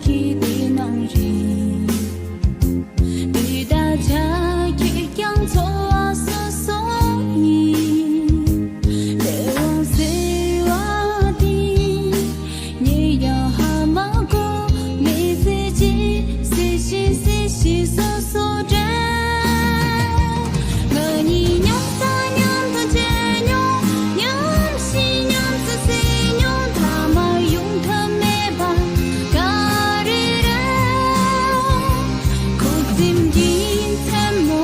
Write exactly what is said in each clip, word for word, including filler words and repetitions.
གི་དེ་ནང་རེད། དེ་ད་ཆ་ཁྱེད་ཀྱང་འཚོ་བ་སོ་སོ་ཡིན། ལས་དབང་ཟེར་བ་དེ་ངས་ཡང་ཧ་མ་གོ། མི་ཚེ་གཅིག་སྲིད་ཞི་སྲིད་ཞི་སོ་སོ་འདྲ། ང་གཉིས་མཉམ་ཟ་མཉམ་འཐུང་བྱས་མྱོང་། མཉམ་ཤི་མཉམ་ཟ་ཟེར་མྱོང་། མཐའ་མར་ཡོང་ཐབས་མེད་པ་ག་རེ་རེད། ཁུ་སིམ་གྱི་མཚན་མོ་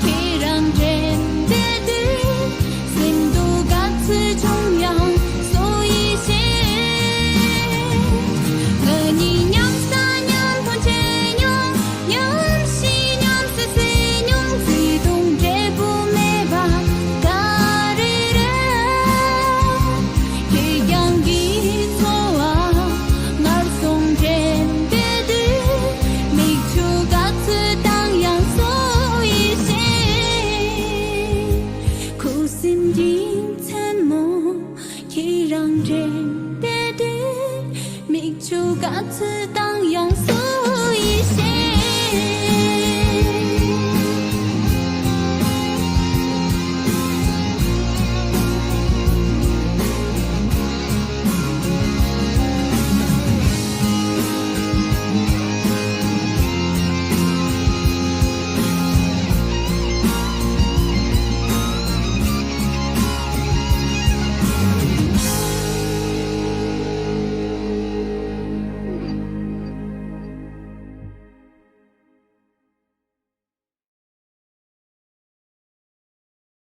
ཁྱེད་རང་དྲན་པའི་དུས། སེམས་སྡུག་ག་ཚོད་བྱུང་ཡང་བཟོ་ཡི་ཤེས། ང་གཉིས་མཉམ་ཟ་མཉམ་འཐུང་བྱས་མྱོང་། མཉམ་ཤི་མཉམ་ཟ་ཟེར་མྱོང་། བརྩེ་དུང་འབྲས་བུ་མེད་པ་ག་རེ་རེད། ཁྱེད་རང་གི་འཚོ་བ་སྔར་སོང་དྲན་པའི་དུས། མིག་ཆུ་ག་ཚོད་བཏང་ཡང་བཟོ་ཡི་ཤེས། ཁུ་སིམ་གྱི་མཚན་མོ་ཁྱེད་རང་དྲན་པའི་དུས། མིག་ཆུ་ག་ཚོད་བཏང་ཡང་བཟོ།